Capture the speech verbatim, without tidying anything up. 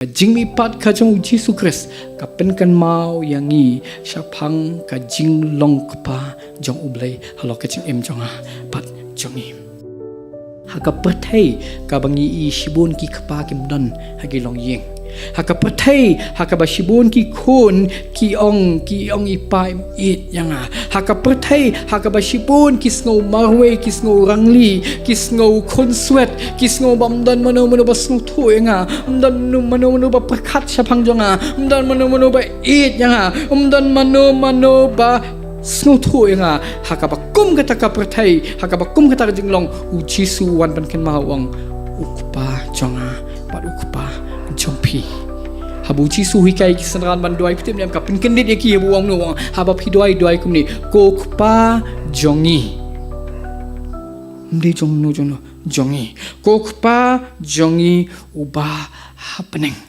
Ka jingmihpat ka jong u Jisu Khrist ka pynkynmaw ïa ngi shaphang ka jinglong kpa jong U Blei halor ka jingim jong nga bad jong ngi. Ha ka pyrthei kaba ngi i shibun ki kpa kim don ha ki longïing. Ha ka pyrthei ha kaba shibun ki khun ki ong, ki ong i pa im ïeit ïa nga. Ha ka pyrthei ha kaba shibun ki sngew marwei, ki sngew rangli, ki sngew khunswet, ki sngew ba ym don mano mano ba sngewthuh ïa nga, ym don mano mano ba pyrkhat shaphang jong nga, ym don mano mano ba ïeit ïa nga, ym don mano mano ba sngewthuh ïa nga. Ha kaba kum kata ka pyrthei, ha kaba kum kata ka jinglong, u Jisu u wan pynkynmaw u ong, u kpa jong nga bad u kpa jong phi. Haba u Jisu u hikai ki synran ban duwai, phi tip ne em ka pynkyndit ïa ki, haba u ong, u ong, haba phi duwai, duwai kumne, ko Kpa jong ngi. Ym dei jong no jong no, jong ngi. Ko Kpa jong ngi uba ha bneng.